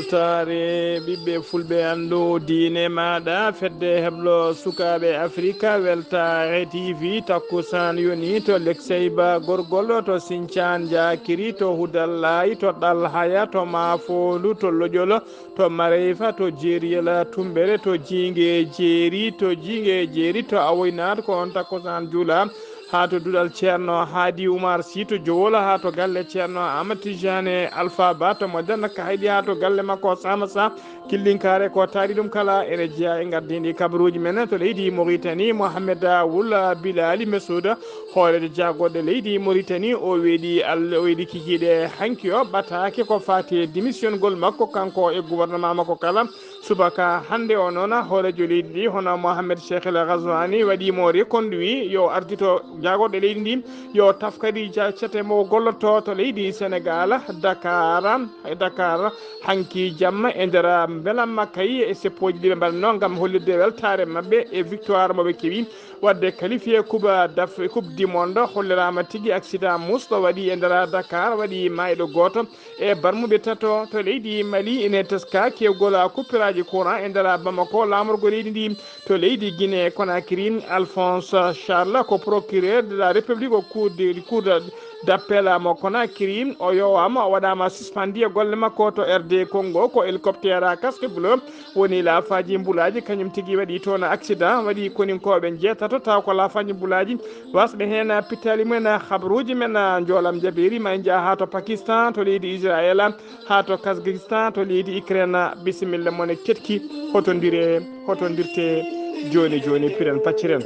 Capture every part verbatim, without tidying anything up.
Taare ɓiɓɓe fulɓe, anndu diine maaɗa, fedde heblo sukaaɓe Afrika, Weltaare T V, takkusaan yoni to Lekseyba Gorgol, to Sincaan Jaakiri, to Hudallaayi, to Ɗalhaya, to Maafoolu, to Loƴol, to Mareyfa, to Jeeriyel Tummbere, to Jiinge Jeeri, to Jiinge Jeeri, to Awoynaat, ko on takkusaan juula. Haa to duɗal Ceerno Haadi Umar Si to Jowol, haa to galle Ceerno Ahmad Tijane Alfa Ba to Mojanna Kahayɗi, haa to galle makko Sama Sa Killinkaare, ko taari ɗum kala ene jeyaa e ngardiindi kabaruuji men. To leydi Moritani, Mohamed Wul Bilali Mesuuda, hooreejo jaagoɗe leydi Moritani, o weeɗi Alla, o weeɗi kikiiɗe hanki o ɓataake ko faati e démissiongol makko, kanko e gouvernement makko kala. Subaka hannde o noon, hooreejo leydi ndi, hono Mohamed Cheikh El Ghazouani, waɗi mo reconduit, yo ardito jaagoɗe leydi ndi, yo tafkadi ja-, cete mo gollotoo to leydi Senegal, Dakar, Dakar, hanki jamma e nder mbelamma kay e seppooji ɗi ɓe mbaɗnoo ngam hollirde weltaare maɓɓe e victoire mo ɓe keɓi waɗde qualifié Coupe d'Af-, Coupe du Monde. Holliraama tigi accident musɗo waɗi e nder Dakar, waɗi maayɗo gooto e barmuɓe tato to leydi Mali. Ene teska kewgol kuppiraaji courant e nder Bamako, laamorgo leydi ndi. To leydi Guinée Conakry, Alphonse Charles ko procureur de la République au cour de, cour de, d'appel mo Conakry. O yowaama, o waɗaama suspendi e golle makko to R D Congo. Ko hélicoptère casque bleu woni laafaaji mbulaaji, kañum tigi waɗi toon accident, waɗi koninkooɓe njeetato, taw ko laafaaji mbulaaji. Wasɓe heen pittaali mumen, habaruuji men, njoolam jabeeri, ma en njah haa to Pakistan, to leydi Israël, haa to Kazakhstan, to leydi Ukraine. Bisimilla mon e ketki, hotondire, hotondirte jooni jooni, piren pacciren.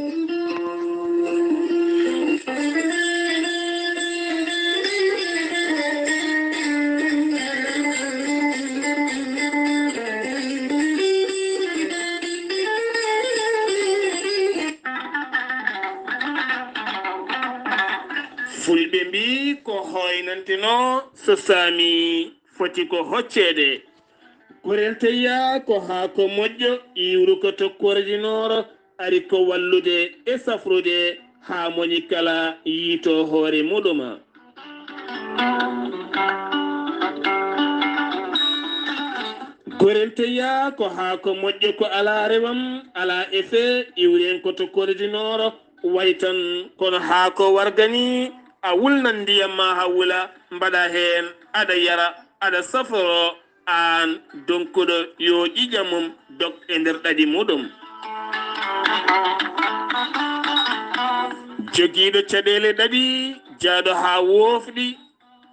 Fulɓe mbii ko hooynantenoo so saami foti ko hocceede. Gorel teyya ko haako moƴƴo, iwru ko tokkoore di nooro, ari ko wallude e safrude haa moni kala yiito hoore muɗum. Gorel teyya ko haako moƴƴo, ko alaa rewam, alaa effet, iwren ko tokkoore di nooro, way tan kono haako warga ni, a wulnan ndiyam ma haa wula, mbaɗa heen, aɗa yara, aɗa saforo, aan donkuɗo yo ƴiƴam mum dog e nder ɗaɗi muɗum. Jogiiɗo caɗeele ɗaɗi, jaaɗo haa woofɗi,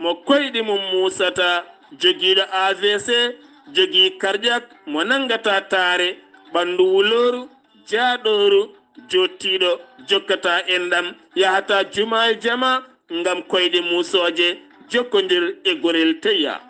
mo koyɗe mum muusata, jogiiɗo A V C, jogii cardiaque, mo nanngata taare, ɓanndu wulooru, jaaɗooru, jottiiɗo, jokkata enɗam, yahata juma e jama, ngam koyɗe muusooje, jokkondir e gorel teyya.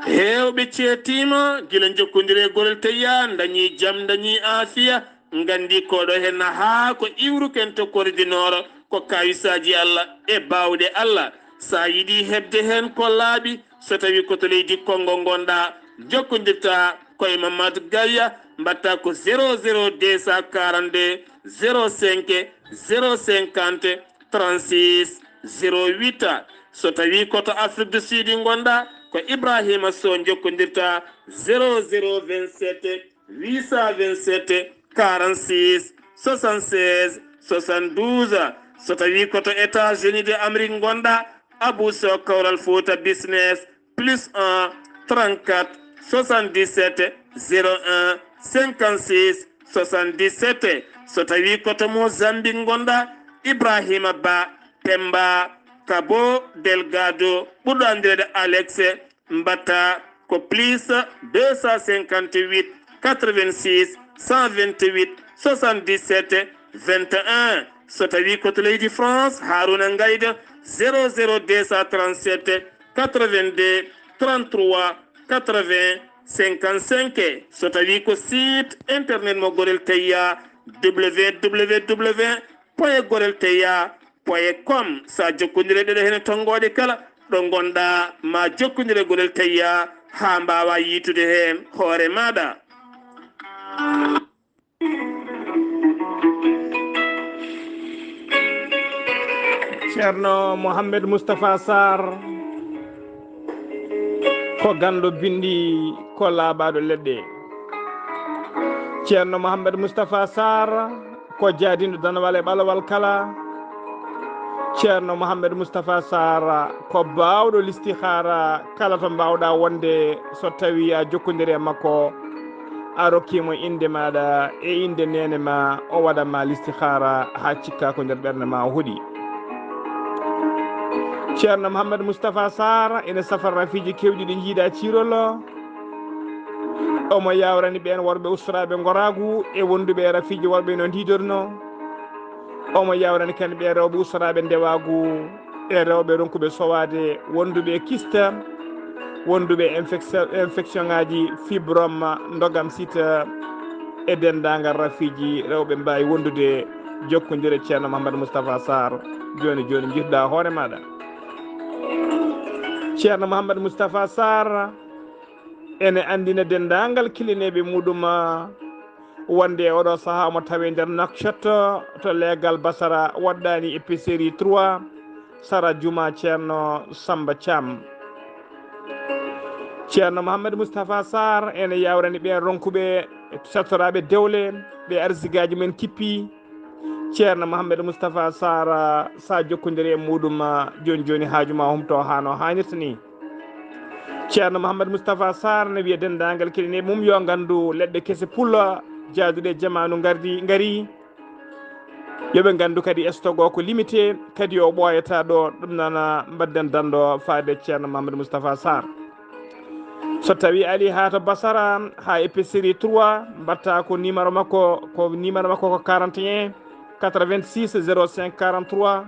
Heewɓe ceetiima gila jokkondir e gorel teyya, ndañi jam, ndañi aafiya, nganndi koɗo heen haa ko iwruken to koridinooro, ko kawisaaji Allah e baawɗe Allah. So a yiɗi heɓde heen ko laaɓi, so tawi ko to leydi Kongo ngonɗa, jokkondirta koye Mamadou Gaya, mbatta ko zéro zéro deux cent quarante-deux zéro cinq zéro cinquante trente-six zéro huit. So tawi ko to Afrique du Sud ngonɗa, ko Ibrahima Sow jokkondirta zéro zéro vingt-sept huit cent vingt-sept quarante-six soixante-seize soixante-douze. So tawi ko to États-Unis de Amérique ngonɗa, Abou Sow Kawral Fouta Business, plus un trente-quatre soixante-dix-sept zéro un cinquante-six soixante-dix-sept. So tawi ko to Mozambique ngonɗa, Ibrahima Ba Pemba Cabo Delgado, ɓurɗo anndireede Alex, mbatta ko plus deux cent cinquante-huit quatre-vingt-six cent vingt-huit soixante-dix-sept vingt et un. So tawi ko to leydi France, Haruna Ngaydo, zéro zéro deux cent trente-sept quatre-vingt-deux trente-trois quatre-vingts cinquante-cinq. So tawi ko site internet mo Gorel Teyya, W W W point gorel teyya point com. So a jokkondire ɗeɗo hene tonngooɗe kala ɗo ngonɗa, ma jokkondire Gorel Teyya haa mbaawa yiitude heen hoore maaɗa. Ceerno Mohamed Moustapha Sarr. Ko ganndo binndi, ko laaɓaaɗo leɗɗe. Ceerno Mohammed Mustapha Sarr ko jaadindo danwal e ɓalawal kala. Ceerno Mohammed Mustapha Sarr ko baawɗo listihaara kala to mbaawɗa wonde, so tawi a jokkondiri e makko, a rokkiimo innde maaɗa e innde neene ma, o waɗa ma listihaara haa cikka ko nder ɓernde ma o hoɗi. Ceerno Mohammed Mustapha Sarr ene safara rafiiji keewɗi ɗi njiida ciirol. Omo yawrani ɓeen worɓe ustoraaɓe ngoraagu e wonduɓe e rafiiji worɓe no ndiidorno. Omo yawrani kadi ɓe rewɓe ustoraaɓe ndewaagu e rewɓe ronkuɓe sowaade, wonduɓe e kista, wonduɓe e infection, infectionŋaaji, fibrome, ndogam sita e denndaangal rafiiji rewɓe mbaawi wondude. Jokkondire Ceerno Mohammed Mustapha Sarr. Jooni jooni njirɗa hoore maaɗa. Ceerno Mohammed Mustapha Sarr ene anndina denndaangal kilineeɓe muɗum wonde e oɗo sahaa omo tawe nder Nouakchott to leegal Basara, waɗɗaani épicerie trois, sara juma Ceerno Samba Thiam. Ceerno Mohammed Mustapha Sarr ene yawrani ɓeen ronkuɓe, settoraaɓe dewle, ɓe arsigaaji men kippi. Ceerno Mohammed Mustapha Sarr, sa jokkondiri e muɗum, jooni jooni haaju ma humto haa no haanirta ni. Ceerno Mohammed Mustapha Sarr ne wiya denndaangal keɗineeɓe mum yo nganndu leɗɗe kese pullo jaaduɗe e jamaanu ngardi, ngari. Yo ɓe nganndu kadi stock o ko limité, kadi o ɓooyata ɗo, ɗum nana mbadden danndo faade Ceerno Mohammed Mustapha Sarr. So tawi ali haa to Basara, haa épicerie trois, mbatta ko numéro makko, ko numéro makko ko quarante et un quatre-vingt-six zéro cinq quarante-trois.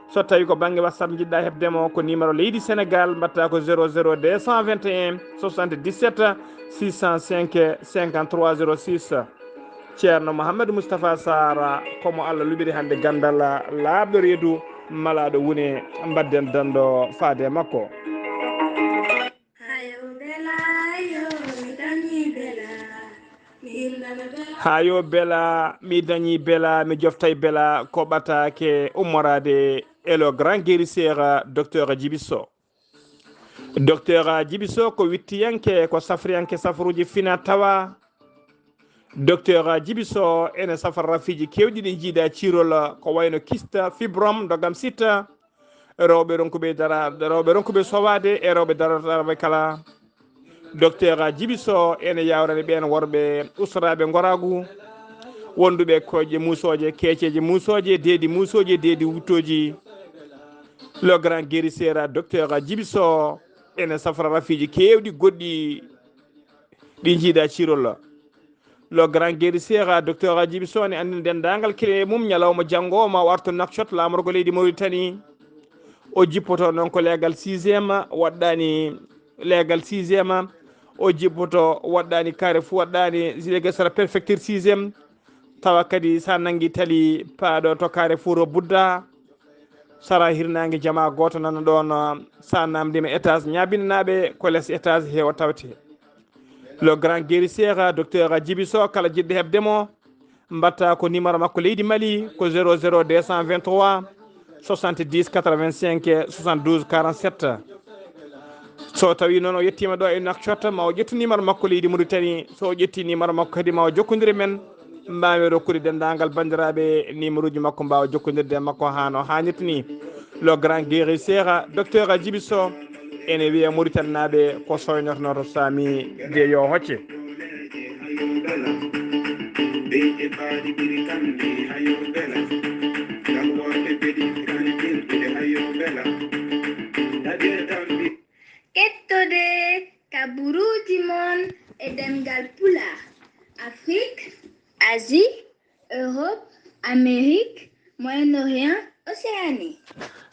So tawi ko bannge WhatsApp njiɗɗa heɓde mo, ko numéro leydi Sénégal, mbatta ko zéro zéro deux cent vingt et un soixante-dix-sept six cent cinq cinquante-trois zéro six. Ceerno Mouhamadou Moustapha Sarr, ko mo Allah luɓiri hannde ganndal laaɓɗo reedu, malaaɗo wune, mbadden danndo faade e makko. Hayo bela, yo, mi dañi bela. Mi hirnama bela. Haa yo bela, mi dañi bela, mi joftay bela, ko ɓataake ummoraade e le grand guérisseur, docteur Djiby Sow. Docteur Djiby Sow ko wittiyanke, ko safriyanke safruuji fina tawa. Docteur Djiby Sow ene safara rafiiji keewɗi ɗi njiida ciirol, ko wayno kyste, fibrome, ndogam sita, rewɓe ronkuɓe dara-, rewɓe ronkuɓe sowaade e rewɓe daroraaɓe kala. Docteur Djiby Sow ene yawrani ɓeen worɓe ustoraaɓe ngoraagu, wonduɓe koƴƴe muusooje, keeceeje muusooje, deedi muusooje, deedi wuttooji. Le grand guérisseur, docteur Djiby Sow, ene safara rafiiji keewɗi goɗɗi ɗi njiida ciirol. Le grand guérisseur, docteur Djiby Sow, ne anndina denndaangal kile mum ñalawma janngo ma o artu Nouakchott, laamorgo leydi Mauritanie. O jippoto noon ko leegal sixième, waɗɗaani leegal sixième. O jippoto waɗɗaani Carrefour, waɗɗaani Ziguinchor préfecture sixième. Tawa kadi sa nanngi tali paaɗo to Carrefour Bouddha, sara hirnaange jama gooto nana ɗoon, sa naamndiima étage ñaabinanaaɓe ko les étages heewa tawte. Le grand guérisseur, docteur Djiby Sow, kala jiɗɗo heɓde mo, mbatta ko numéro makko leydi Mali, ko zéro zéro deux cent vingt-trois soixante-dix quatre-vingt-cinq soixante-douze quarante-sept. So tawi noon o yettiima ɗo e Nouakchott, ma o ƴettu numéro makko leydi Mauritanie. So o ƴetti numéro makko kadi, ma o jokkondire men, mbaawen rokkude denndaangal banndiraaɓe numéro uji makko, mbaawa jokkondirde e makko haa no haanirta ni. Le grand guérisseur, docteur Djiby Sow, ene wiya Mauritanie-naaɓe ko soynotono to Sami de yo hocce. Kettode kaburuuji mon e ɗemngal Pulaar, Afrique, Asie, Europe, Amérique, Moyen-Orient, Océanie.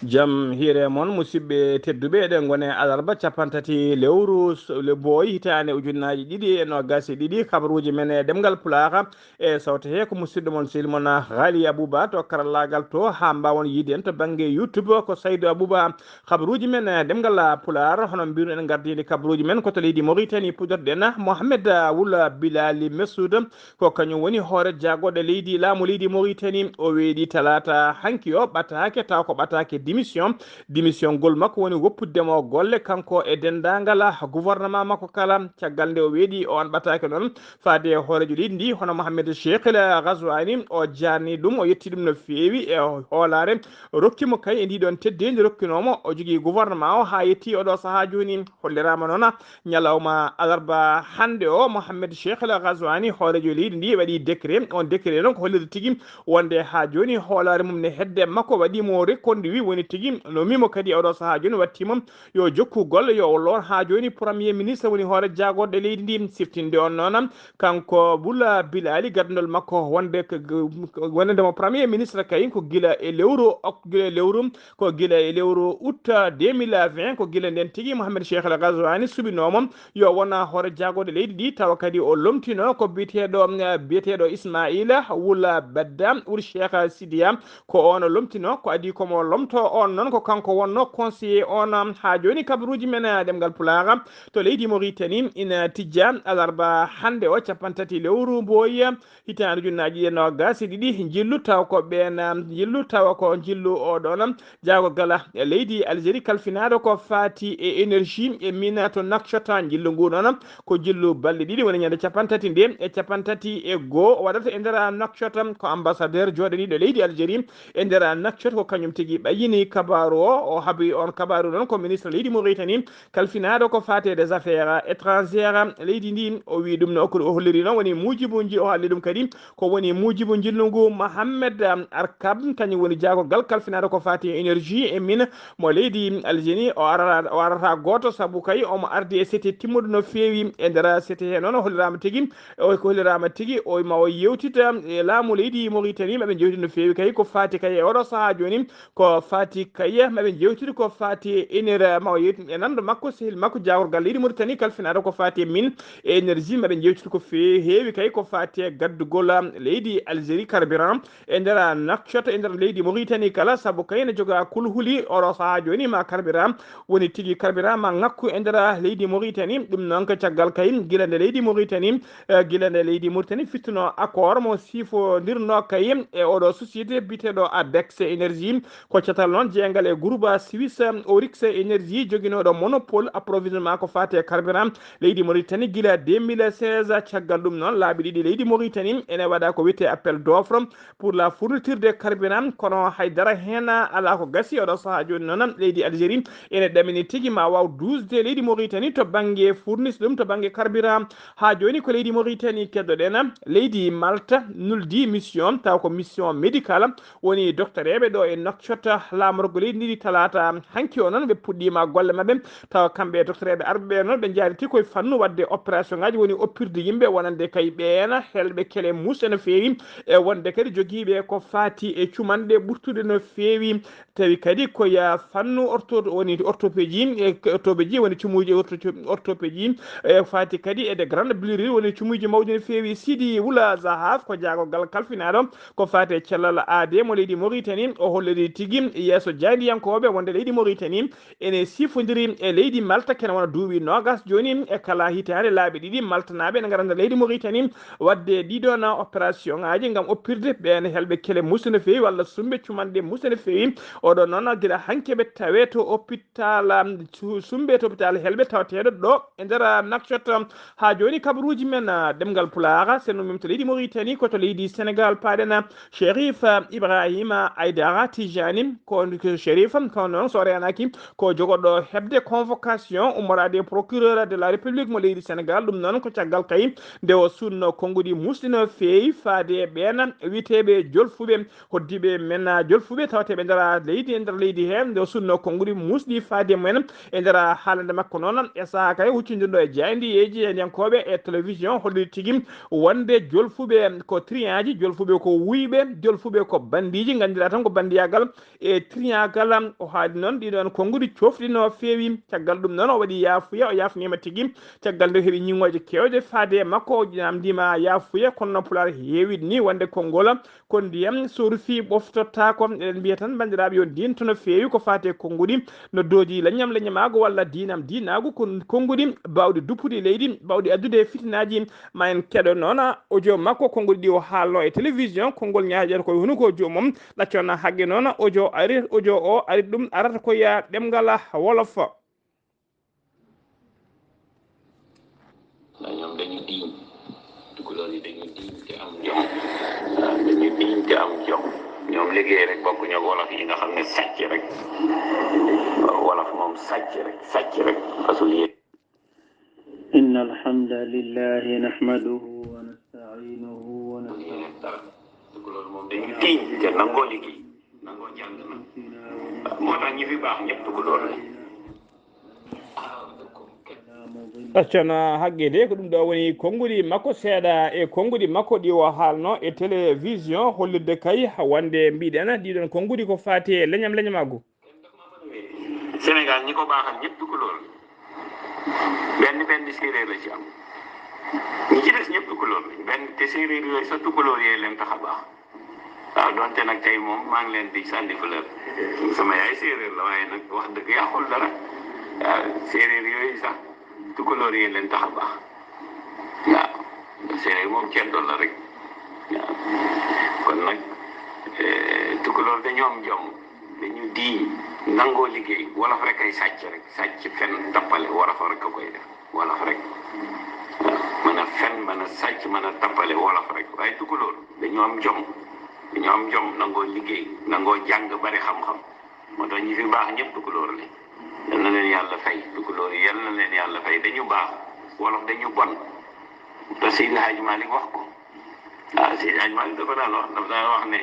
Jam hiire mon, musidɓe tedduɓe, eɗen ngone alarba capanɗe tati lewru s-, le boy hitaande ujunnaaji ɗiɗi e noogaas e ɗiɗi, kabaruuji men e ɗemngal Pulaar. E sawte he ko musidɗo mon, sehil mon, Ghali Abouba to karallaagal to, haa mbaawon yiide en to bannge YouTube ko Saydou Abouba. Kabaruuji men, eh, ɗemngal Pulaar, hono mbiruɗen gardini kabaruuji men ko to leydi Mauritanie, puɗɗorɗen Mohamed, eh, Wul Bilali Messoud, ko kañum woni hoore jaagorɗe leydi, laamu leydi Mauritanie. O weeɗi talaata hanki o ɓataake, taw ko ɓataake démission. Démission ngol makko woni woppude mo golle, kanko e denndaangal gouvernement makko kala. Caggal nde o weeɗi, o anɓataake noon faade e hooreejo leydi ndi, hono Mohamed Cheikh El Ghazouani, o jaarni ɗum, o yetti ɗum no feewi e hoolaare, rokki mo kay e ndiɗon teddeendi rokkinoomo, o jogii gouvernement o haa yetti oɗo sahaa jooni. Holliraama noon ñalawma alarba hannde o, Mohamed Cheikh El Ghazouani, hooreejo leydi ndi, waɗi décret. On décret noon ko hollirde tigi wonde haa jooni hoolaare mum ne hedde makko, waɗi mo reconduit, woni tigi nomimo kadi oɗo sahaa jooni, watti mo yo jokku golle, yo o loor haa jooni Premier Ministre, woni hoore jaagorɗe leydi ndi. Siftinde on noon, kanko Bula Bilali, gaddandol makko wonde ko, wonde mo Premier Ministre kay ko gila e lewru ok-, gila e lewru, ko gila e lewru août deux mille vingt, ko gila nden tigi Mohamed Cheikh El Ghazouani suɓinoomo yo wona hoore jaagorɗe leydi ndi, tawa kadi o lomtino ko biyeteeɗo, eh, biyeteeɗo Ismaila Wula Badda Ur Cheikh Sidiya, ko on o lomtino, ko adii ko mo lomto on noon, ko kanko wonno conseiller on. Haa jooni kabaruuji men, eh, ɗemngal Pulaar to leydi Mauritanie ina tijja alarba hannde o, capanɗe tati lewru mbooyi, hitaande ujunnaaji ɗiɗi e noogaas e ɗiɗi, njillu tawa ko ɓeen, njillu tawa ko njillu o ɗoon jaagorgal leydi Algérie kalfinaaɗo ko faati e énergie e mine to Nouakchott. Njillu ngu noon ko njillu balɗe ɗiɗi, woni ñande capanɗe tati nde e capanɗe tati e goo o waɗata e nder Nouakchott. Ko ambassadeur jooɗaniiɗo leydi Algérie e nder Nouakchott, ko kañum tigi ɓayyini kabaaru o. O habi on kabaaru noon ko ministre leydi Mauritanie kalfinaaɗo ko faati e des affaires étrangères leydi ndi. O wi ɗum no, ko o holliri noon woni muujibuuji, o haalni ɗum kadi ko woni muujibu njillu ngu. Mohamed, um, Arkab, kañum woni jaagorgal kalfinaaɗo ko faati e énergie e mine mo leydi Algérie. O arata, o arata gooto, sabu kay omo ardi e sete timmuɗo no feewi. E nder sete he noon o holliraama tigi, o ko holliraama tigi, o ma o yewtita e laamu leydi Mauritanie, maɓe njewtida no feewi kay ko faati kay e oɗo sahaa jooni, ko faati kay maɓe njewtida ko faati e éner-, ma o yewtida e nanndo makko, sehil makko, jaagorgal leydi Mauritanie kalfinaaɗo ko faati e mine e énergie, maɓe njewtida ko fe-, heewi kay ko faati e gaddugol, um, leydi Algérie carburant e nder Nouakchott, e nder leydi Mauritanie kala, sabu kay ne joga kulhuli oɗo sahaa jooni ma carburant, woni tigi carburant ma ŋakku e nder leydi Mauritanie. Ɗum noon ko caggal kay gila nde leydi Mauritanie, eh, gila nde leydi Mauritanie fittuno accord mo sifondirno kay e oɗo société biyeteeɗo Adex Énergie. Ko catal noon jeeyngal e groupe Suisse Oryx Énergie joginooɗo monopole approvisionnement ko faati e carburant leydi Mauritanie gila deux mille seize. Caggal ɗum noon laabi ɗiɗi leydi Mauritanie ene waɗa ko wiyetee appel d'offre pour la fourniture de carburant, kono haydara heen alaa ko gasi. Oɗo sahaa jooni noon leydi Algérie ene ɗamini tigi ma waaw duusde leydi Mauritanie to bannge fournis ɗum to bannge carburant. Haa jooni ko leydi Mauritanie keddoɗen. Leydi Malta nuldi mission, taw ko mission médicale, woni doktoreeɓe ɗo e Nouakchott, laamorgo leydi ndi talaata hanki o noon ɓe puɗɗiima golle maɓɓe. Tawa kamɓe e doktoreeɓe arɓe ɓe noon ɓe njaariti koye fannu waɗde opération ngaji, woni oppirde yimɓe wonande kay ɓeen helɓe kele muusɗe no feewi, e wonde kadi jogiiɓe ko faati e cumanɗe ɓurtuɗe no feewi. Tawi kadi ko ya fannu ortho-, woni orthopédie, e orthopédie woni cumuuji ortho-, orthopédie, e faati kadi e de grande brûlure woni cumuuji mawɗi no feewi. Sidi Wula Zahaf ko jaagorgal kalfinaaɗo ko faati e cellal aadee mo leydi Mauritanie, o holliri tigi yeeso jaayndiyankooɓe wonde leydi Mauritanie ene sifondiri e leydi Malta, kene wona duuɓi noogas jooni. E kala hitaande laabi ɗiɗi, Maltanaaɓe ene ngaranda leydi Mauritanie waɗde ɗiɗon opération ngaji ngam oppirde ɓeen helɓe kele muusɗe no feewi walla sumɓe cumanɗe muusɗe no feewi. Oɗo noon gila hanki ɓe tawe to hôpital, um, su-, sumɓe to hôpital helɓe tawateeɗo ɗo e nder, um, Nouakchott. Haa jooni kabaruuji men, uh, ɗemngal Pulaar, sen ummima to leydi Mauritanie, ko to leydi Sénégal paaɗen, uh, Chérif, uh, Ibrahima Aïdara Tijani, ko Chérif, ko noon so reenaaki ko jogorɗo heɓde convocation ummoraade e procureur de la République mo leydi Sénégal. Ɗum noon ko caggal kay nde o suuɗno konnguɗi muusɗi no feewi faade e ɓeen wiyeteeɓe jolfuɓe, hoddiiɓe men jolfuɓe tawateeɓe nder leydi, e nder leydi hee, nde o suuɗno konnguɗi muusɗi faade e mumen. E nder haalande makko noon e sahaa kay huccindirɗo e jaayndiyeeji e ndiyankooɓe e télévision, holliri tigi wonde jolfuɓe ko trianji, jolfuɓe ko wuyɓe, jolfuɓe ko banndiiji, nganndiraa tan ko banndiyaagal e triangle. O haali noon ɗiɗon konnguɗi coofɗi no feewi. Caggal ɗum noon o waɗi yaafuya, o yaafniima tigi. Caggal nde o heɓi ñiŋooje keewɗe faade e makko, o namndiima yaafuya, kono noon Pulaar heewii ni wonde konngol ko ndiyam so rufii ɓoftotaako. Eɗen mbiya tan, banndiraaɓe, yo ndinto no feewi ko faati e konnguɗi, noddooji leñam leñamaagu walla diinam diinaagu, ko konnguɗi baawɗi duppude leydi, baawɗi addude fitinaaji. Ma en keɗo noon audio makko, konngol ɗi o haalno e télévision, konngol ñaaƴata koye hunuko joomum. Ɗaccon hagge noon audio ari. Audio o ari, ɗum arata ko ya ɗemngal wolof. Na ñoom dañu diiñ. Tukulóor yi dañu diiñ te am jom. Waaw, dañu diiñ te am jom. Ñoom liggéey rek, bokkuñu ak wolof yi nga xam ne sàcc rek. Waaw, wolof moom sàcc rek, sàcc rek. Fasul yéen. إن الحمد لله نحمده ونستعينه ونستغفره. Tukulóor moom dañu diiñ te nangoo liggéey, nangoo jàng na. Moo tax ñi fi baax ñëpp tukulóor la. Accana hagge de ko ɗum ɗo woni konngudi makko seeɗa e konngudi makko ɗi o haalno e télévision hollirde kay wonde mbiɗen ɗiɗon konngudi ko faati e leñam leñamaagu. Sénégal ñi ko baaxal ñëpp tukulóor la. Benn benn séeréer la ci am. Ñi ci des ñëpp tukulóor lañ. Benn te séeréer yooyu sa tukulóor yee leen tax a baax. Waaw, donte nag tey moom maa ngi leen di sànni fleur. Sama yaay séeréer la, waaye nag wax dëgg yàqul dara. Waaw, séeréer yooyu sax tukulóor yee leen tax a baax. Waaw, séeréer moom ceddo la rek. Waaw. Kon nag, eh, tukulóor dañu am jom, dañu diiñ, nangoo liggéey. Wolof rek ay sàcc rek, sàcc, fen, tappale, wolof rek a koy def. Wolof rek. Waaw. Mën a fen, mën a sàcc, mën a tappale, wolof rek. Waaye tukulóor dañu am jom, dañu am jom, nangoo liggéey, nangoo jàng, bari xam-xam. Moo tax ñi fi baax ñëpp tukulóor lañ. Yal na leen yàlla fay, tukulóor yi, yal na leen yàlla fay. Dañu baax, wolof dañu bon. Te Seydi Hadji Malick wax ko. Waaw, Seydi Hadji Malick dafa daan wax, dafa daan wax ne,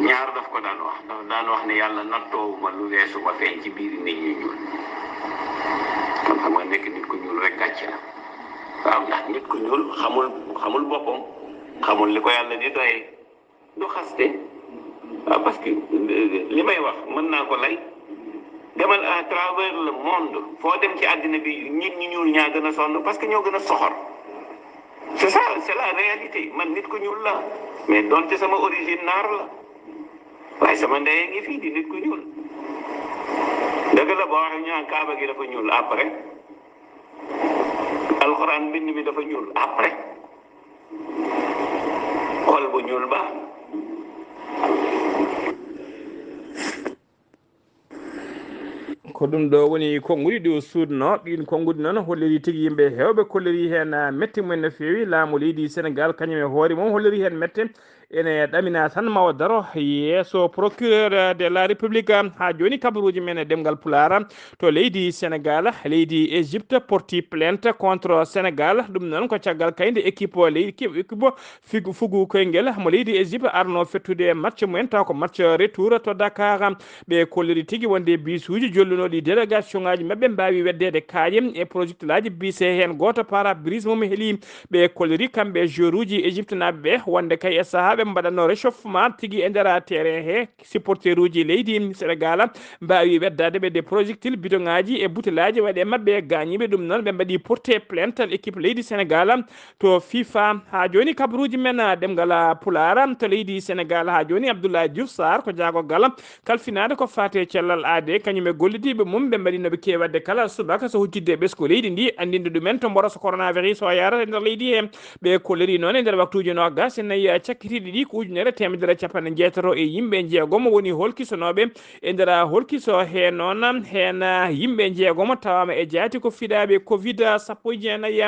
ñaar daf ko daan wax. Dafa daan wax ne, "Yàlla nattoowuma lu weesu ma feeñ ci biir nit ñu ñuul." Kon xam nga nekk nit ku ñuul rek gàcce la. Waaw, ndax nit ku ñuul xamul, xamul boppam, xamul li ko yàlla di doyee. Du xaste. Waaw, parce que, euh, li may wax mën naa ko lay. Demal à travers le monde, foo dem ci àddina bi, nit ñu ñuul ñaa gën a sonn parce que ñoo gën a soxor. C'est ça, c'est la réalité. Man nit ku ñuul la, mais donte sama origine naar la, waaye sama ndey a ngi fii di nit ku ñuul. Dëgg la, boo waxee ñu naan Kaaba gi dafa ñuul, après Alxuraan mbind mi dafa ñuul, après xol bu ñuul baax na. Ko ɗum ɗo woni konngudi ɗi o suuɗno. Ɗiin konngudi noon holliri tigi yimɓe heewɓe kolliri heen, ah, mette mumen no feewi. Laamu leydi Senegaal kañum e hoore mum holliri heen mette. Ene ɗamina tan ma o daro yeeso procureur de la République. Haa jooni kabaruuji men e ɗemngal Pulaar to leydi Senegaal, leydi Égypte porti plainte contre Senegaal. Ɗum noon ko caggal kañum nde équipe leydi, équipe figu, fugu koyngel mo leydi Égypte arno fettude match mumen, taw ko match retour to Dakar. Ɓe kolliri tigi wonde bisuuji jollunooɗi délégation ŋaaji maɓɓe mbaawi weddeede kaaƴe e projectile aji bise, heen gooto pare-brise mum heli. Ɓe kolliri kamɓe joueur uji Égypte naaɓe ɓe wonde kay e sahaa ɓe mbaɗatno réchauffement tigi e nder terrain he, supporter uji leydi Senegal mbaawi weddaade ɓe de projectile, bidon ŋaaji e butelaaji waɗi e maɓɓe gaañiiɓe. Ɗum noon ɓe mbaɗi porte plainte équipe leydi Senegal to FIFA. Haa jooni kabaruuji men, ah, ɗemngal, ah, Pulaar to leydi Senegal. Haa jooni Abdoulaye Diouf Sarr ko jaagorgal kalfinaade ko faati e cellal aade, kañum e gollidiiɓe mum ɓe mbaɗi no ɓe keewi waɗde kala subaka so huccitde e ɓesngu leydi ndi, anndinde ɗumen to mboroso coronavirus o yaarata e nder leydi he. Ɓe kolliri noon e nder waktuuji noogas e nayi cakkitiiɗi ɗi ko ujunere teemedere capanɗe jeetato e yimɓe jeegomo woni holkisanooɓe e nder holkiso he noon. Heen yimɓe jeegomo tawaama e jaati ko fiɗaaɓe covid sappo e jeenayi.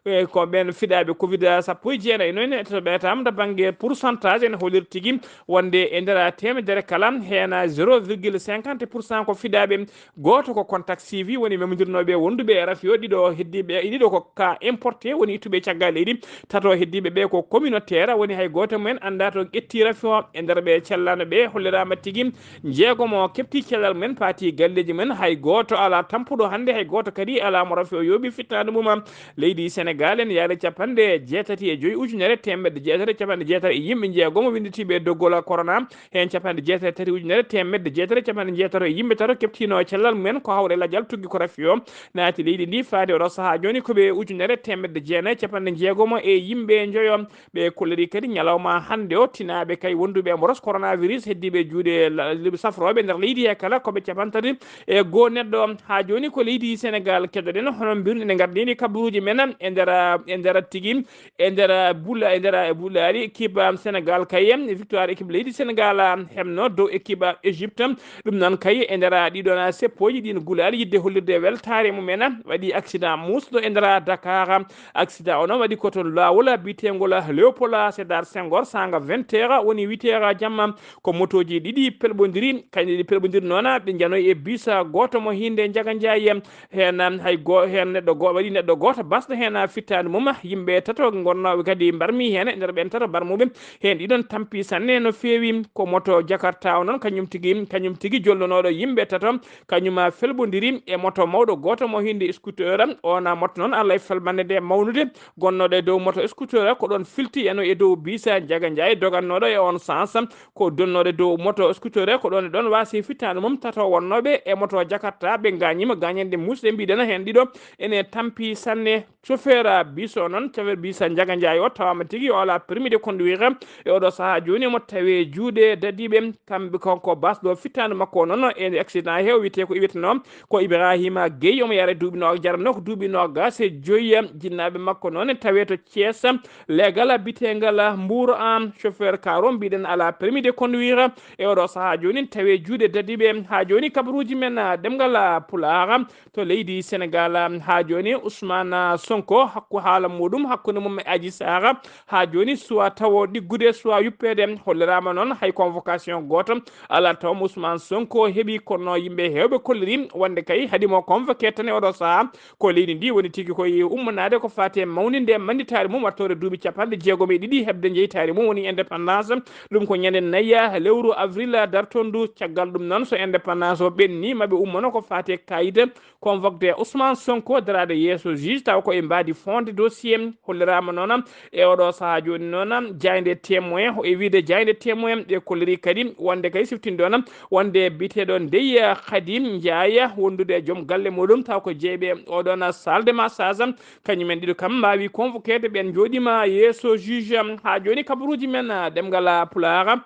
E ko ɓeen fiɗaaɓe covid sappo e jeenayi noon, to ɓeetaama to bannge pourcentage, ene holliri tigi wonde e nder teemedere kala, heen zéro virgule cinquante pour cent ko fiɗaaɓe, gooto ko contact suivi, woni memondirnooɓe wonduɓe e rafio, ɗiɗo heddiiɓe, ɗiɗo ko cas importé, woni ittuɓe caggal leydi, tato heddiiɓe ɓe ko communautaire, woni hay gooto mumen anndaa to ƴetti rafio. E nder ɓe cellano ɓe holliraama tigi jeegomo keɓti cellal mumen, paati galleeji mumen, hay gooto alaa tampuɗo hannde, hay gooto kadi alaa mo rafio yooɓi fittaandu mum. Leydi Senegal ene yaari capanɗe jeetati e joyi ujunere teemedde jeetati e capanɗe jeetati e yimɓe jeegomo winnditiiɓe e doggol corona, heen capanɗe jeetati e tati ujunere teemedde jeetati e capanɗe jeetati e yimɓe tato keɓtiino cellal mumen ko hawre lajal tuggi ko rafi o naati leydi ndi faade oɗo sahaa jooni ko ɓe ujunere teemedde jeenayi capanɗe jeegomo e yimɓe njoyo. Ɓe kolliri kadi ñalawma hannde o, tinaaɓe kay wonduɓe e mboros coronavirus heddiiɓe juuɗe la-, safrooɓe nder leydi he kala ko ɓe capantati e goo neɗɗo. Haa jooni ko leydi Senegaal keddoɗen, hono mbirnde nde ngardini kabaruuji men e nder, e nder tigi, e nder bula-, e nder bulaali équipe Senegaal kay, victoire équipe leydi Senegaal hemno dow équipe Égypte. Ɗum noon kay e nder ɗiɗon seppooji ɗin gulaali yiɗde hollirde weltaare mumen, waɗi accident muusɗo e nder Dakar. Accident o noon waɗi ko to laawol biyeteengol Léopold Sédar Senghor, saanga vingt heures woni huit heures jamma. Ko motooji ɗiɗi pelɓondiri, kañum ɗiɗi pelɓondiri noon, ɓe njanoyi e bus gooto mo hiinde Njaga Njaay. Heen, um, hay go-, heen neɗɗo go-, waɗi neɗɗo gooto basɗo heen, uh, fittaandu mum. Yimɓe tato ngonnooɓe kadi mbarmi heen, e nder ɓeen tato mbarmuɓe, heen ɗiɗon tampi sanne no feewi. Ko moto Jakarta o noon, kañum tigi, kañum tigi jolnonooɗo yimɓe tato, kañum, uh, felɓondiri e moto mawɗo gooto mo hiinde scooter. Oon, uh, moto noon, Allah e felɓannde nde mawnude. Gonnooɗo e dow moto scooter ko ɗoon filti, yano e dow bus Njaga Njaay dogannooɗo e oon sens. Ko donnooɗo e dow moto scooter ko ɗoon e ɗoon waasi fittaandu mum. Tato wonnooɓe e moto Jakarta ɓe gaañiima gaañanɗe muusɗe, mbiɗen heen ɗiɗo ene tampi sanne. Chauffeur bus o noon, chauffeur bus Njaga Njaay o tawaama tigi o alaa permis de conduire. E oɗo sahaa jooni omo tawee juuɗe dadiiɓe. Kamɓe, kanko basɗo fittaandu makko o noon e accident he o wiyetee ko iwetnoo ko Ibrahima Gueye, omo yara duuɓi no-, jaranoo ko duuɓi noogaas e joyi. Jinnaaɓe makko noon e tawee to Thiès, leegal biyeteegal Mbour en, chauffeur car o mbiɗen alaa permis de conduire. E oɗo sahaa jooni tawee juuɗe dadiiɓe. Haa jooni kabaruuji men, ah, ɗemngal, ah, Pulaar to leydi Senegaal. Haa jooni Ousmane Sonko, hakku haala muɗum hakkunde mum e Adji Sarr, haa jooni suwaa tawo ɗiggude, suwaa yuppeede. Holliraama noon hay convocation gooto alaa taw mo Ousmane Sonko heɓi, kono yimɓe heewɓe kolliri wonde kay haɗi mo convoqué tan e oɗo sahaa. Ko leydi ndi woni tigi koye ummanaade ko faati e mawninde mannitaare mum, wattoore duuɓi capanɗe jeegom e ɗiɗi heɓde jeytaare mum woni indépendance. Ɗum ko ñande nayi lewru avril dartondu. Caggal ɗum noon, so indépendance o ɓenni, maɓe ummono ko faati e kayit convoqué Ousmane Sonko daraade yeeso juge, taw ko e mbaadi fonde dossier. Holliraama noon e oɗo sahaa jooni noon, jaaynde Témoin, e wiyde jaaynde Témoin, ɓe kolliri kadi wonde kay siftinde ɗon wonde biyeteeɗo Ndeye Khady Ndiaye wondude e joom galle muɗum, taw ko jeyɓe oɗon salle de massage, kañumen ɗiɗo kam mbaawi convoqueede, ɓeen njooɗiima yeeso juge. Haa jooni kabaruuji men, ah, ɗemngal Pulaar.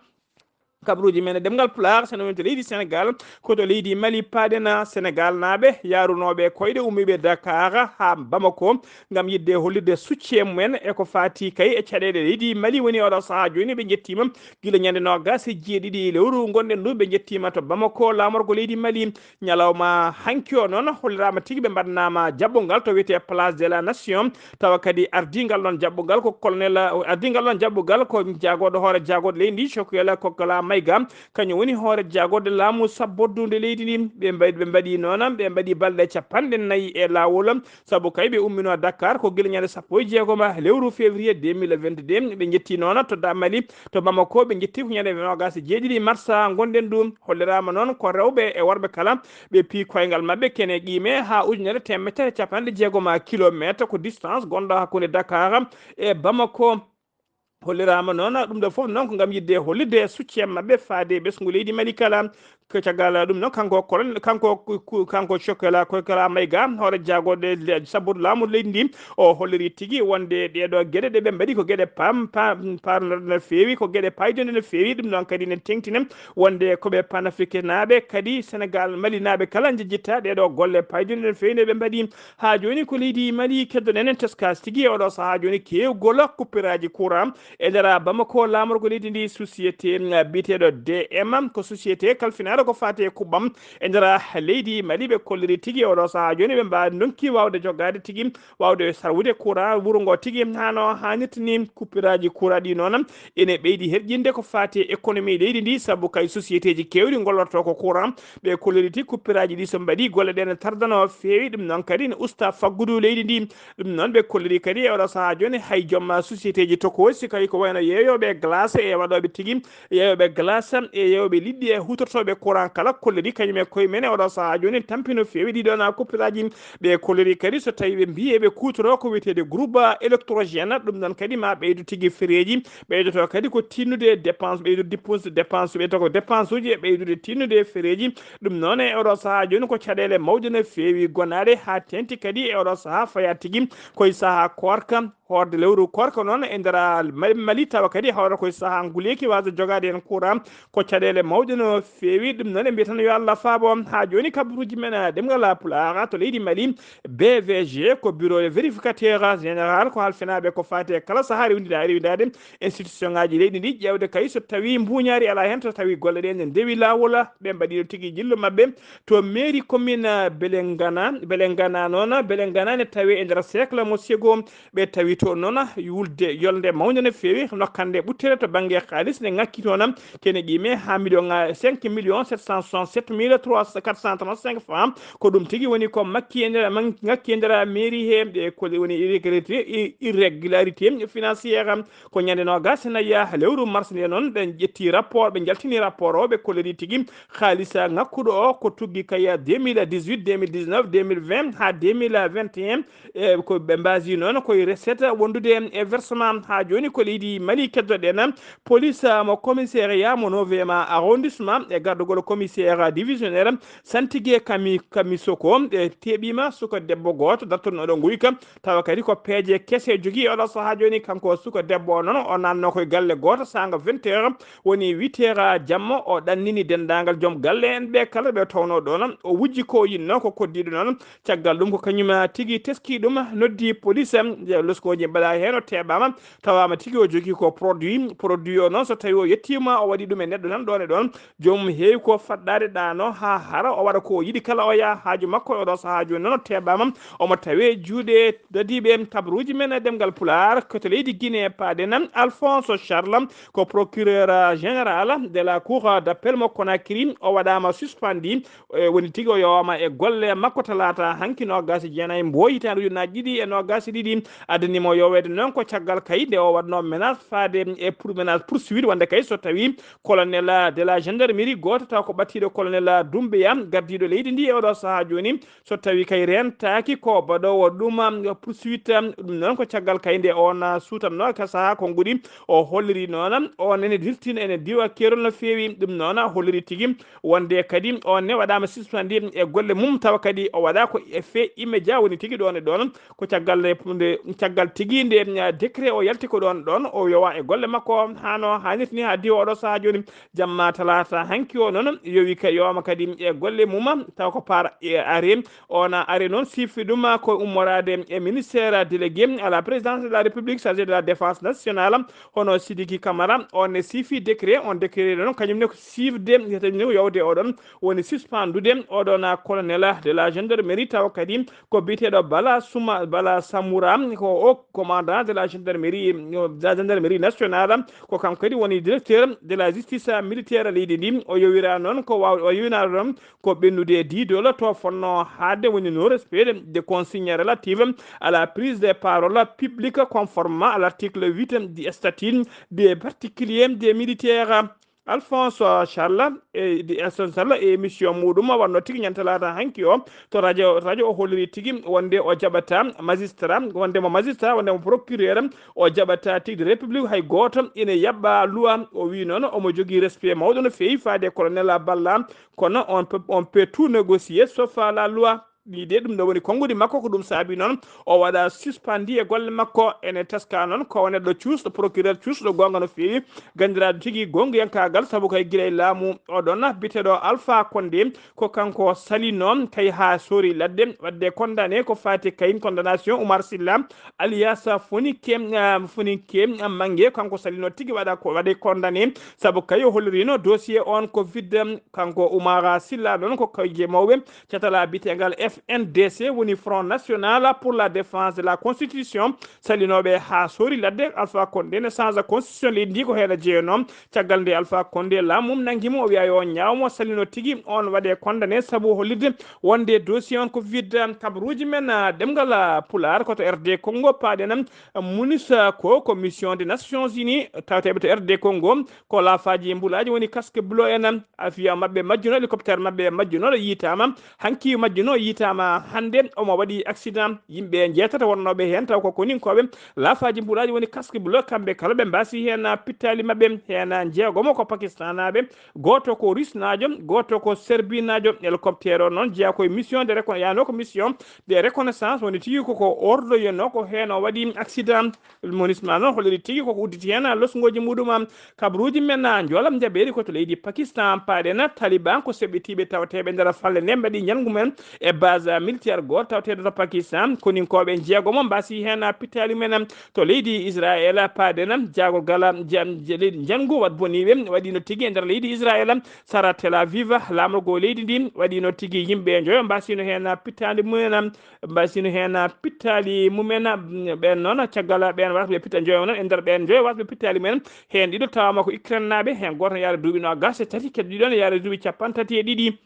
Kabaruuji men e ɗemngal Pulaar, so no woni to leydi Senegaal, ko to leydi Mali paaɗen. Senegaal naaɓe yaarunooɓe koyɗe ummiiɓe Dakar haa Bamako ngam yiɗde hollirde soutien mumen e ko faati kay e caɗeele leydi Mali. Woni oɗo sahaa jooni ɓe njettiima gila ñande noogaas e jeeɗiɗi lewru ngonɗen ndu, ɓe njettiima to Bamako laamorgo leydi Mali. Ñalawma hanki o noon holliraama tigi ɓe mbaɗnaama jaɓɓungal to wiyetee Place de la Nation, tawa kadi ardiingal ɗoon jaɓɓungal ko colonel, ardiingal ɗoon jaɓɓungal ko jaagooɗo hoore jaagooɗo leydi ndi, Choguel Kokalla Maïga, kañum woni hoore jaagooɗo laamu sabbordu nde leydi ndi. Ɓe mbaɗi, ɓe mbaɗi noon, ɓe mbaɗi balɗe capanɗe nayi e laawol, sabu kay ɓe umminoo Dakar ko gila ñande sappo e jeegom lewru février deux mille vingt-deux. Ɓe njetti noon to da-, Mali, to Bamako, ɓe njetti ko ñande noogaas e jeeɗiɗi mars ngonɗen ɗum. Holliraama noon ko rewɓe e worɓe kala, ɓe pii koyngal maɓɓe kene qiime haa ujunere teemedere capanɗe jeegom kilometer, ko distance gonɗo hakkunde Dakar e Bamako. Holliraama noon ɗum ɗo fof noon ko ngam yiɗde hollirde soutien maɓɓe faade e ɓesngu leydi Mali kala. Ko caggal ɗum noon, kanko Colonel, kanko ku-, ku-, kanko Choguel Kokalla Maïga, hoore jaagooɗe le-, sabbordu laamu leydi ndi, o holliri tigi wonde ɗeeɗo geɗe ɗe ɓe mbaɗi ko geɗe pam-, pam-, paarnorɗe no feewi, ko geɗe paydonde no feewi. Ɗum noon kadi ne teŋtini wonde ko ɓe panafricain naaɓe, kadi Senegaal Mali naaɓe kala njejjitta ɗeeɗo golle paydonde no feewi nde ɓe mbaɗi. Haa jooni ko leydi Mali keddoɗen en, teskaas tigi e oɗo sahaa jooni keewgol kuppiraaji courant e nder Bamako, laamorgo leydi ndi, société, mm, biyeteeɗo D M, ko société kalfinaaɗo ko faati e kuɓɓam e nder leydi Mali. Ɓe kolliri tigi e oɗo sahaa jooni ɓe mbaa ndonki waawde jogaade tigi, waawde sarwude courant wuro ngo tigi hano haanirta ni. Kuppiraaji courant ɗi noon ene ɓeydi herƴinde ko faati e économie leydi ndi, sabu kay sociétéji keewɗi ngollorto ko courant. Ɓe kolliri tigi kuppiraaji ɗi so mbaɗi, golle ɗe ne tardano feewi, ɗum noon kadi ne usta faggudu leydi ndi. Ɗum noon, ɓe kolliri kadi e oɗo sahaa jooni hay joom sociétéji tokoosi, kadi ko wayno yeeyooɓe e glace e waɗooɓe tigi, yeeyooɓe glace e yeeyooɓe liɗɗi e huutortooɓe Courant kala kolliri kañum e koye men e oɗo sahaa jooni tampi no feewi ɗiɗo na coupure aji. Ɓe kolliri kadi so tawi ɓe mbiyi eɓe kuutoro ko wiyetede groupe électrogène, ɗum noon kadi ma ɓeydu tigi fereeji, ɓeydoto kadi ko tinnude dépense, ɓeydu dépense, dépense, ɓeydoto ko dépense uji e ɓeydude tinnude fereeji. Ɗum noon e oɗo sahaa jooni ko caɗeele mawɗe no feewi gonaɗe, haa teŋti kadi e oɗo sahaa faya tigi koye sahaa koorka, hoorde lewru koorka noon e nder Mali, Mali, tawa kadi hawra koye sahaa nguleeki waasde jogaade heen courant. Ko caɗeele mawɗe no feewi. Ɗum noon e mbiyata no yo Allah faabo. Haa jooni kabaruuji men, eh, ɗemngal Pulaar to leydi Mali, B V G, ko bureau vérificateur général ko halfinaaɓe ko faati e kala sahaa rewndina-, rewindaade institution ŋaaji leydi ndi, ƴeewde kay so tawi mbuuñaari alaa heen, so tawi golle ɗe ene ndewi laawol, ɓe mbaɗi ɗo tigi jillu maɓɓe to mairie commune, eh, Belengana, Belengana noon, Belengana ne tawi e nder cercle mo Sego, ɓe tawi toon noon wulde yolnde mawnde no feewi, nokkande ɓuttere to bannge kaalis ne ŋakki toon, kene qiime haa million, cinq millions sept cent soixante-sept mille trois cent, quatre cent trente-cinq francs. Ko ɗum tigi woni ko makki e nder, man-, ŋakki e nder mairie he, e ko woni irrégularité, i-, irrégularité financière. Ko ñande noogas e nayi lewru mars nde noon ɓe ƴetti rapport, ɓe njaltini rapport o, ɓe kolliri tigi kaalis ŋakkuɗo o ko tuggi kay deux mille dix-huit, deux mille dix-neuf, deux mille vingt haa deux mille vingt et un. E ko ɓe mbaasi noon koye recette wondude e versement. Haa jooni ko leydi Mali keddoɗen, police mo commissariat mo neuvième arrondissement e gardugol commissaire divisionnaire Santige Kami, Kamisoko, ɓe teɓiima suka debbo gooto dartornooɗo nguyka, tawa kadi ko peeje kese jogii e oɗo sahaa jooni. Kanko suka debbo o noon, o naatno koye galle gooto saanga vingt heures, woni huit heures jamma, o ɗannini denndaangal joom galle en ɓe kala ɓe townoo ɗoon. O wujji ko o yinnoo, ko koddiiɗo noon. Caggal ɗum ko kañum tigi teski ɗum, noddi police, loskooji mbaɗa heen, o teɓaama, tawaama tigi o jogii ko produit. Produit o noon, so tawi o yettiima, o waɗi ɗum e neɗɗo tan ɗoon e ɗoon, joomum heewi ko faɗɗaade ɗaano haa hara, o waɗa ko o yiɗi kala, o yaha haaju makko. E oɗo sahaa jooni noon o teɓaama, omo tawee juuɗe dadiiɓe kabaruuji men e ɗemngal Pulaar, ko to leydi Guinée paaɗen. Alphonse Charles ko procureur général de la cour d'appel mo Conakry, o waɗaama suspendi, e woni tigi o yowaama e golle makko talaata hanki noogas e jeenayi Mboy hitaande ujunnaaji ɗiɗi e noogas e ɗiɗi. Addani mo yoweede noon ko caggal kay nde o waɗnoo menace faade e pour-, menace poursuite, wonde kay so tawi colonel de la gendarmerie gooto taw ko ɓattiiɗo colonel Doumbouya, gardiiɗo leydi ndi e oɗo sahaa jooni, so tawi kay reentaaki ko baɗoowo ɗum, um, poursuite, um, ɗum noon ko caggal kay nde on, uh, suutanno ka sahaa konguɗi. O holliri noon, um, o nene dirtin ene diwa keerol no feewi. Ɗum noon holliri tigi wonde kadi on ne waɗaama suspendi e golle mum, tawa kadi o waɗa ko effet immédiat, woni tigi ɗoon e ɗoon. Ko caggal nde, nde, caggal tigi nde, uh, décret o yalti ko ɗoon ɗoon, o yowa e golle makko hano haanirta ni haa diwa oɗo sahaa jooni. Jamma talaata hanki o noon yowi ka yowama kadi e golle mum, taw ko par, e, arrêt. On arrêt noon sifi ɗum ko ummoraade e ministère délégué à la présidence de la République chargé de la défense nationale, hono Sidiki Camara. On ne sifi décret, on décret noon kañum ne ko sifde, kañum ne ko yowde oɗon, woni suspendude oɗon colonel de la gendarmerie, taw kadi ko biyeteeɗo Bala Suma, Bala Samoura, ko o commandant de la gendarmerie, de la gendarmerie nationale, ko kanko kadi woni directeur de la justice militaire leydi ndi. O yowira noon ko waw-, o yowinaa noon ko ɓennude diidol to fonno haade, woni non respect de consignes relatives à la prise de parole publique conformément à l'article huit du statut des particuliers des militaires. Alphonse Charles e, di Alphonse Charles e émission muɗum wonno tigi ñande talaata hanki o to radio, radio o holliri tigi wonde o jaɓata magistrat, wonde mo magistrat, wonde mo procureur, o jaɓata tigi de république hay gooto ina yaɓɓa loi. O wi noon omo jogii respect mawɗo no feewi faade colonel Balla, kono on peut, on peut tout négocier sauf la loi. Ɗi de ɗum ɗo woni konguɗi makko, ko ɗum saabi noon o waɗa suspendi e golle makko. Ene teska noon ko o neɗɗo cuusɗo, procureur cuusɗo goonga no feewi, ganndiraaɗo tigi goongiyankaagal, sabu kay gila e laamu oɗon biteɗo Alpha Condé, ko kanko salino kay haa soori ladde, waɗde condamné ko faati kay condamnation Oumar Silla alias Fonike, ah, Fonike Mange, kanko salino tigi waɗa ko waɗe condamné, sabu kay o hollirino dossier on ko vide. Kanko Oumar Silla noon ko kayje mawɓe catala bitengal F N D C, woni Front National pour la Défense de la Constitution, sallinooɓe haa soori ladde. Alpha Condé ne change constitution leydi ndi, ko heen a jeyanoo. Caggal nde Alpha Condé laamu mum nanngi mo, o wiya yo o ñaawmo, sallinoo tigi, oon waɗee condamné sabu hollirde wonde dossier on ko vide. Kabaruuji men, ah, ɗemngal, ah, Pulaar, ko to R D Congo paaɗen. Munis, ah, ko, ko mission des Nations Unies, tawateeɓe to R D Congo, ko laafaaji mbulaaji woni casque bleu en, avion maɓɓe majjuno, hélicoptère maɓɓe majjuno, yiitaama. Hanki majjuno, yiitaama hannde, omo waɗi accident. Yimɓe njeetato wonnooɓe heen, taw ko koninkooɓe. Laafaaji mbulaaji woni casque bleu, kamɓe kala ɓe mbaasi heen pittaali maɓɓe, heen jeegomo ko Pakistanaaɓe, gooto ko Rusnaajo, gooto ko Serbinaajo. Hélicoptère o noon jeyaa ko e mission de recon-, yaano ko mission de reconnaissance, woni tigi ko, ko ordre yenno, ko heen o waɗi accident. Monisma noon holliri tigi koko udditi heen losngooji muɗum. Kabaruuji men, ah, njoolam njaɓeeri ko to leydi Pakistan, paaɗen Taliban ko seɓɓitiiɓe tawateeɓe nder falle nde mbaɗi njanngu men e base militaire gooto tawateeɗo to Pakistan. Koninkooɓe jeegomo mbaasi heen pittaali men to leydi Israel, paaɗen jaagorgal jam-, je-, leydi njanngu wat boniiɓe waɗiino tigi e nder leydi Israel, sara Tel Aviv, laamorgo leydi ndi waɗiino tigi yimɓe njoyo mbaasiino heen pittaali mumen. Mbaasino heen pittaali mumen, ɓeen noon, caggal ɓeen waɗɓe pitta njoyo noon, e nder ɓeen njoyo waɗɓe pittaali mumen, heen ɗiɗo tawaama ko Ukraine naaɓe, heen gooto ne yaara duuɓi noogaas e tati, keddiiɗo ne yaara duuɓi capanɗe tati e ɗiɗi.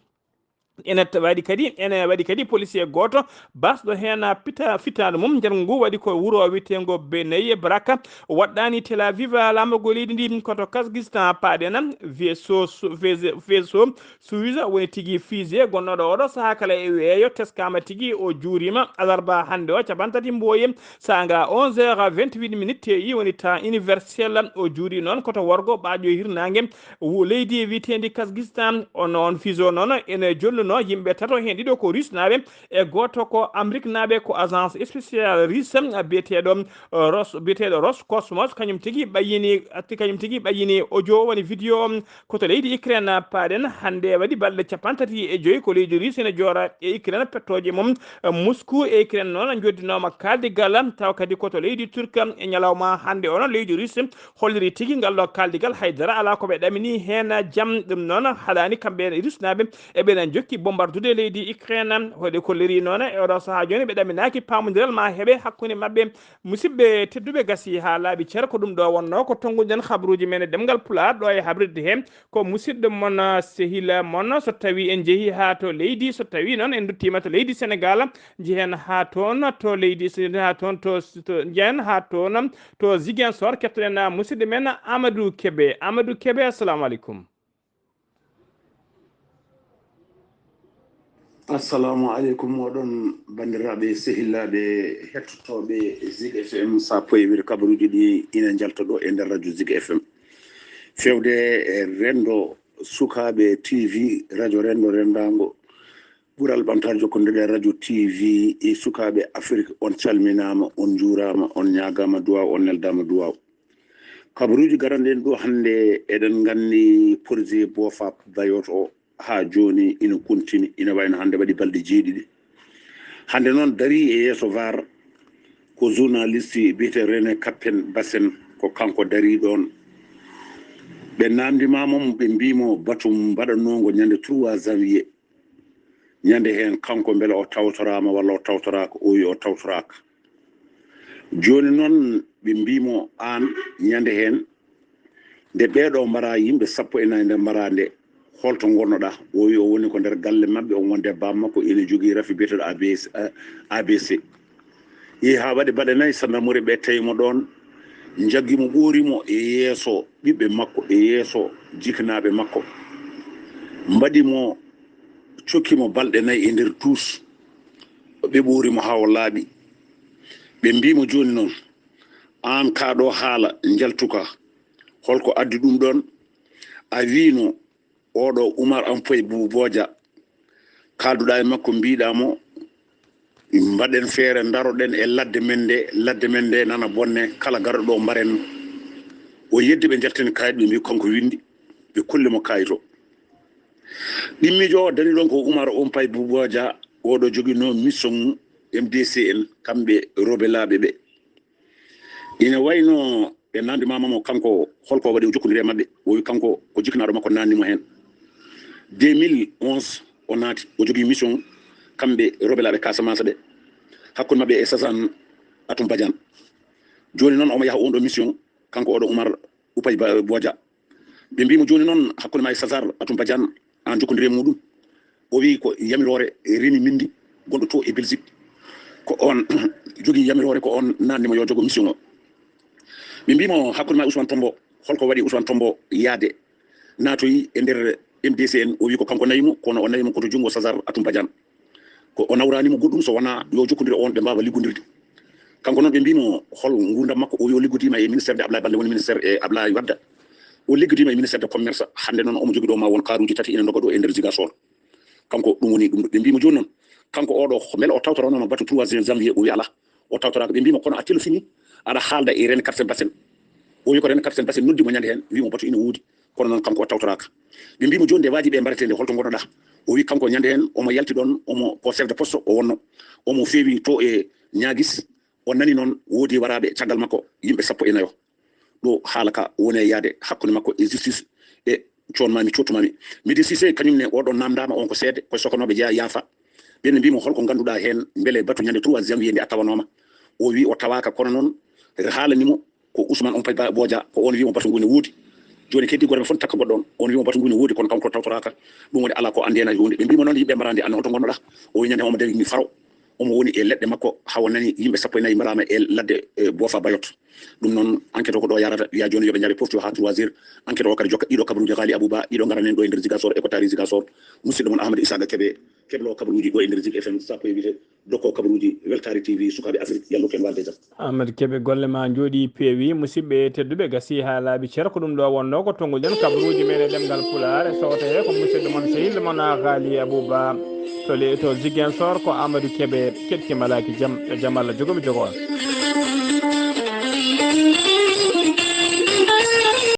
Ene t-, waɗi kadi, ene waɗi kadi policier gooto basɗo heen pitta-, fittaandu mum. Njanngu ngu waɗi ko wuro wiyeteengo Beney Baraka, waɗɗaani Tel Aviv, laamorgo leydi ndi ko to Kazakhstan, paaɗen Veso, Veso, Suisse woni tigi fusée gonnooɗo oɗo sahaa kala e weeyo teskaama tigi, o juuriima alarba hannde o, capanɗe tati mbooye, saanga onze heures vingt-huit minutes T I, woni temps universel. O juuri noon ko to worgo ɓaaƴo hirnaange wu-, leydi wiyeteendi Kazakhstan. On, on fusée noon ene jolluno yimɓe tato, heen ɗiɗo ko Rusnaaɓe e gooto ko Amriknaaɓe, ko agence spéciale russe biyeteeɗo Ros-, biyeteeɗo Roscosmos, kañum tigi ɓayyini, atti kañum tigi ɓayyini audio, woni vidéo, ko to leydi Ukraine paaɗen. Hannde waɗi balɗe capanɗe tati e joyi ko leydi Russie ne joora e Ukraine pettooje mum. Moscou e Ukraine noon njoddinooma kaaldigal, tawa kadi ko to leydi Turk e ñalawma hannde o noon leydi Russie holliri tigi ngal ɗo kaaldigal haydara alaa ko ɓe ɗamini heen jam. Ɗum noon haɗaani kamɓe Rusnaaɓe eɓena jokki bombardude leydi Ukraine. Hoɗe kolliri noon e oɗo sahaa jooni ɓe ɗaminaaki paamondiral ma heɓe hakkunde maɓɓe. Musidɓe tedduɓe, gasi haa laaɓi cer, ko ɗum ɗo wonnoo ko tonnguɗen habaruuji men e ɗemngal Pulaar ɗo e habrirde heen. Ko musidɗo mon, ah, sehila mon, so tawii en njehii haa to leydi, so tawii noon en nduttiima to leydi Senegaal, njehen haa toon to leydi Sen-, haa toon to, to, njehen haa toon to Ziguinchor, kettoɗen, ah, musidɗo men Amadou Kébé. Amadou Kébé, assalamu aleykum. Assalamu aleykum, moɗon banndiraaɓe, sehilaaɓe, hettotooɓe Zig F M, sappo e wiide kabaruuji ɗi ina njalta ɗo e nder radio Zig F M. Feewde e renndo sukaaɓe T V, radio renndo renndaango, ɓural ɓamtaare jokkondirde radio T V e sukaaɓe Afrik, on calminaama, on njuuraama, on ñaagaama duwaaw, on neldaama duwaaw. Kabaruuji garanɗi en ɗo hannde, eɗen nganndi projet BOFAP Bayot o haa jooni ina kontini, ina wayno hannde waɗi balɗe jeeɗiɗi. Hannde noon darii e yeeso var ko journaliste biyetee René Capitaine Bassène, ko kanko darii ɗoon. Ɓe naamndimaama mo, ɓe mbii mo batu mbaɗanoongo ñande trois janvier. Ñande heen kanko mbele o tawtoraama walla o tawtoraaka, o wi o tawtoraaka. Jooni noon ɓe mbii mo aan ñande heen, nde ɓeeɗo mbaraa yimɓe sappo e nayi nde mbaraa nde, holto ngonnoɗaa? O wi o woni ko nder galle maɓɓe, on wonde baam makko ene jogii rafi biyeteeɗo A B C, A B C. Yehi haa waɗi balɗe nayi, sanndarmori ɓe tawi mo ɗoon, njaggi mo, ɓoori mo e yeeso ɓiɓɓe makko, e yeeso jiknaaɓe makko. Mbaɗi mo, cokki mo balɗe nayi e nder duus. Ɓe ɓoori mo haa o laaɓi. Ɓe mbii mo, "Jooni noon, aan kaa ɗoo haala njaltuka, holko addi ɗum ɗoon?" A wiino, "Oɗo Umar Ampoy Bubu Booja, kaalduɗaa e makko, mbiɗaa mo, mbaɗen feere, ndaroɗen e ladde men nde, ladde men nde nana bonne, kala garɗo ɗo mbaren mo." O yeddi ɓe njaltini kaayit, ɓe mbi kanko winndi, ɓe kolli mo kaayit o. Ɗimmiijo o dani ɗon ko Umar Ampoy Bubu Booja, oɗo joginoo mission M D C en, kamɓe robelaaɓe ɓe. Ina wayno ɓe naamndimaama mo kanko, holko waɗi o jokkondiri e maɓɓe. O wi kanko ko jiknaaɗo makko naamndi mo heen. Deux mille onze o naati, o jogii mission kamɓe rewɓe laaɓe Casamance ɓe, hakkunde maɓɓe e Sazan Atum Badiane. Jooni noon omo yaha oon ɗo mission, kanko oɗo Oumar Oupay Ba- Bodia. Ɓe mbiimo jooni noon hakkunde ma e Sazar Atum Badiane, an jokkondiri e muɗum. O wi ko yamiroore Reni Mendy gonɗo to e Belgique. Ko on jogii yamiroore, ko on naatnimo yo jogo mission o. Ɓe mbiimo hakkunde ma e Ousmane Tombo, holko waɗi Ousmane Tombo yaade naatoyi e nder M D C en? O wi ko kanko nawi mo, kono o nawi mo ko to junngo Sazar Atum Badiane. Ko o nawrani mo goɗɗum so wonaa yo jokkondir on ɓe mbaawa liggondirde. Kanko noon ɓe mbiimo hol nguurndam makko, o wi o liggodiima e ministère de Ablaye Balde, woni ministère e Ablaye Wadda. O liggodiima e ministère de commerce, hannde noon omo jogi ɗo ma won kaaruuji tati ina ndoga ɗo e nder Ziguinchor. Kanko ɗum woni ɗum ɗo. Ɓe mbiimo jooni noon, kanko oɗo mbele o tawtoranooma batu trois janvier, o wi alaa, o tawtoraaka. Ɓe mbiimo kono a telefini, aɗa haalda e René Carsène Bassène. O wi ko René Carsène Bassène noddi mo ñande heen, wi mo batu ina woodi, kono noon kanko o tawtoraaka. Ɓe mbiimo jooni nde waaji ɓe mbaretee nde, holto ngonnoɗaa? O wi kanko ñande heen omo yalti ɗoon, omo ko chef de poste o wonno, omo feewi to e Niaguis. O nani noon woodi waraaɓe caggal makko, yimɓe sappo e nayo. Ɗo haala ka woni e yaade hakkunde makko e justice e coonmami, coottumami. Midi Cissé kañum ne oɗo namdama on ko seede, ko sokanooɓe jeya yaafa. Ɓen mbiimo holko ngannduɗaa heen, mbele batu ñande trois janvier nde a tawanooma? O wi o tawaaka, kono noon haalanimo ko Ousmane Oupay Ba- Bodia, ko on wiimo batu ngu ne woodi. Jooni keddi goreɓe fof takka goɗɗo on, on wiimo batu ngu ne woodi, kono kanko tawtoraaka. Ɗum woni alaa ko anndi heen hay huunde. Ɓe mbiimo noon yimɓe mbarande an holto ngonnoɗaa? O wi ñande omo dari mi faro, omo woni e leɗɗe makko, hawa nani yimɓe sappo e nayi mbaraama e ladde e Boofa Bayot. Ɗum noon enquête o ko ɗo yarata, wiya jooni yo ɓe njaɓe pofti o haa trois heures. Enquête o kadi jokka ɗiɗo kabaruuji Ghali Abou Ba, ɗiɗo ngaranen ɗo e nder Ziguinchor e ko taari Ziguinchor. Musidɗo mon Ahmad Isaka Kebe, keblo kabaruuji ɗo e nder Zik F M sappo e wiide dokko kabaruuji Weltaare T V, sukaaɓe Afrique, yallo ken walde jam. Ahmed Kebe, golle ma njooɗi peewi. Musidɓe tedduɓe, gasi haa laaɓi cer, ko ɗum ɗo wonno ko tonguɗen kabaruuji men e ɗemngal Pulaar. E sowto he ko musidɗo mon sehilɗo mon a Ghali Abou Ba to le- to Ziguinchor, ko Amadou Kebe, keɗki malaaki jam, yo jam Allah jogo mi jogo on.